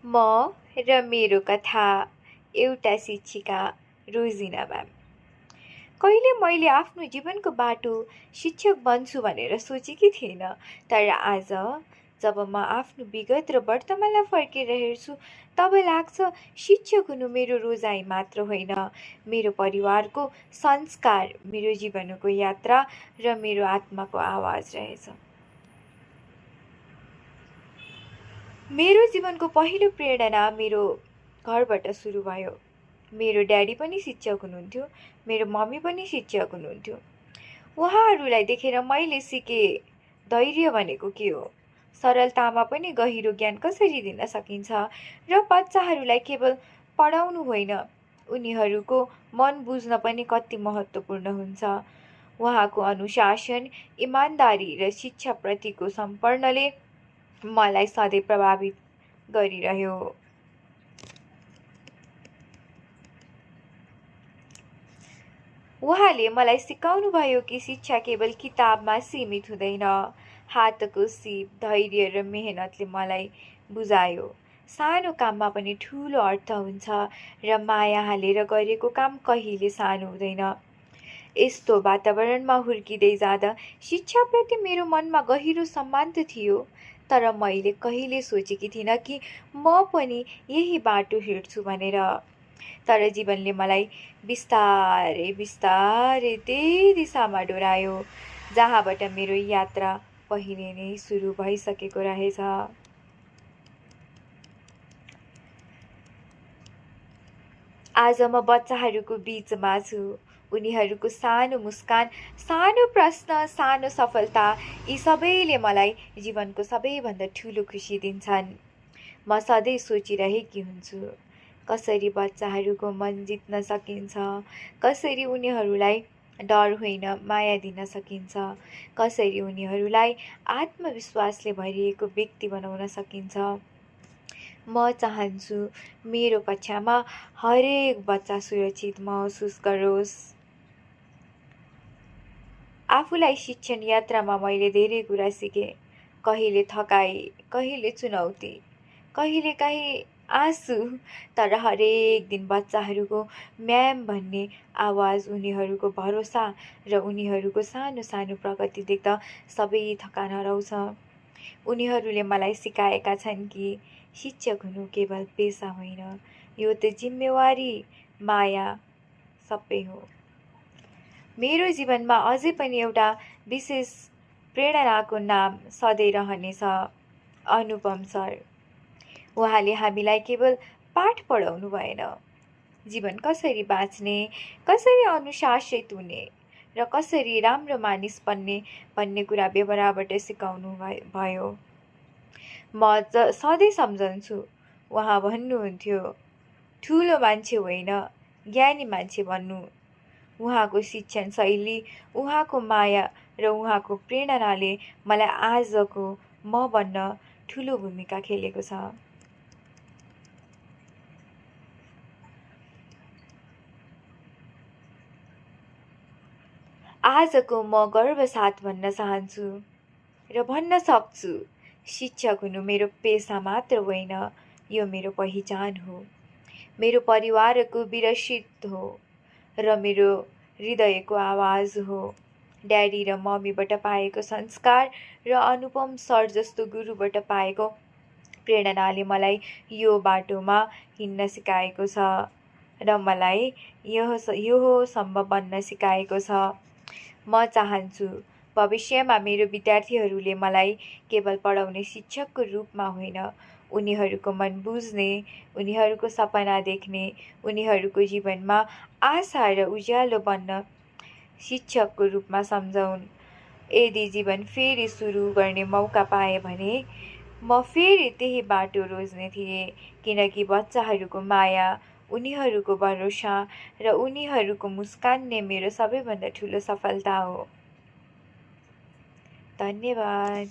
म र मेरो कथा। एउटा शिक्षिका, रोजिना म्याम। कहिले मैले आफ्नो जीवनको बाटो शिक्षक बन्छु भनेर सोचेकी थिएन, तर आज जब म आफ्नो विगत र वर्तमानलाई फर्केर हेर्छु तब लाग्छ शिक्षक हुनु मेरो रोजाइ मात्र होइन, मेरो परिवारको संस्कार, मेरो जीवनको यात्रा र मेरो आत्माको आवाज रहेछ। मेरो जीवनको पहिलो प्रेरणा मेरो घरबाट सुरु भयो। मेरो ड्याडी पनि शिक्षक हुनुहुन्थ्यो, मेरो मम्मी पनि शिक्षक हुनुहुन्थ्यो। उहाँहरूलाई देखेर मैले सिकेँ धैर्य भनेको के हो, सरलतामा पनि गहिरो ज्ञान कसरी दिन सकिन्छ र बच्चाहरूलाई केवल पढाउनु होइन, उनीहरूको मन बुझ्न पनि कति महत्त्वपूर्ण हुन्छ। उहाँको अनुशासन, इमानदारी र शिक्षाप्रतिको समर्पणले मलाई सधैँ प्रभावित गरिरह्यो। उहाँले मलाई सिकाउनुभयो कि शिक्षा केवल किताबमा सीमित हुँदैन। हातको सिप, धैर्य र मेहनतले मलाई बुझायो सानो काममा पनि ठुलो अर्थ हुन्छ र माया हालेर गरेको काम कहिले सानो हुँदैन। यस्तो वातावरणमा हुर्किँदै जाँदा शिक्षाप्रति मेरो मनमा गहिरो सम्मान त थियो, तर मैले कहिले सोचेकी थिइनँ कि म पनि यही बाटो हिँड्छु भनेर। तर जीवनले मलाई बिस्तारै बिस्तारै त्यही दिशामा डोरायो जहाँबाट मेरो यात्रा पहिले नै सुरु भइसकेको रहेछ। आज म बच्चाहरूको बीचमा छु। उनीहरूको सानो मुस्कान, सानो प्रश्न, सानो सफलता, यी सबैले मलाई जीवनको सबैभन्दा ठुलो खुसी दिन्छन्। म सधैँ सोचिरहेकी हुन्छु कसरी बच्चाहरूको मन जित्न सकिन्छ, कसरी उनीहरूलाई डर होइन माया दिन सकिन्छ, कसरी उनीहरूलाई आत्मविश्वासले भरिएको व्यक्ति बनाउन सकिन्छ। म चाहन्छु मेरो कक्षामा हरेक बच्चा सुरक्षित महसुस गरोस्। आफूलाई शिक्षण यात्रामा मैले धेरै कुरा सिकेँ। कहिले थकाइ, कहिले चुनौती, कहिलेकाहीँ आँसु, तर हरेक दिन बच्चाहरूको म्याम भन्ने आवाज, उनीहरूको भरोसा र उनीहरूको सानो सानो प्रगति देख्दा सबै थकान हराउँछ। उनीहरूले मलाई सिकाएका छन् कि शिक्षक हुनु केवल पेसा होइन, यो त जिम्मेवारी, माया सबै हो। मेरो जीवनमा अझै पनि एउटा विशेष प्रेरणाको नाम सधैँ रहनेछ, अनुपम सर। उहाँले हामीलाई केवल पाठ पढाउनु भएन, जीवन कसरी बाँच्ने, कसरी अनुशासित हुने र कसरी राम्रो मानिस बन्ने भन्ने कुरा व्यवहारबाट सिकाउनु भयो। म सधैँ सम्झन्छु उहाँ भन्नुहुन्थ्यो, ठुलो मान्छे होइन ज्ञानी मान्छे बन्नु। उहाँको शिक्षण शैली, उहाँको माया र उहाँको प्रेरणाले मलाई आजको म बन्न ठुलो भूमिका खेलेको छ। आजको म गर्व साथ भन्न चाहन्छु र भन्न सक्छु, शिक्षक हुनु मेरो पेसा मात्र होइन, यो मेरो पहिचान हो, मेरो परिवारको विरासत हो र मेरो हृदयको आवाज हो। ड्याडी र मम्मीबाट पाएको संस्कार र अनुपम सर जस्तो गुरुबाट पाएको प्रेरणाले मलाई यो बाटोमा हिँड्न सिकाएको छ र मलाई यो सम्भव बन्न सिकाएको छ। म चाहन्छु भविष्यमा मेरो विद्यार्थीहरूले मलाई केवल पढाउने शिक्षकको रूपमा होइन, उनीहरूको मन बुझ्ने, उनीहरूको सपना देख्ने, उनीहरूको जीवनमा आशा र उज्यालो बन्न शिक्षकको रूपमा सम्झाउन्। यदि जीवन फेरि सुरु गर्ने मौका पाएँ भने म फेरि त्यही बाटो रोज्ने थिएँ, किनकि बच्चाहरूको माया, उनीहरूको भरोसा र उनीहरूको मुस्कान नै मेरो सबैभन्दा ठुलो सफलता हो। धन्यवाद।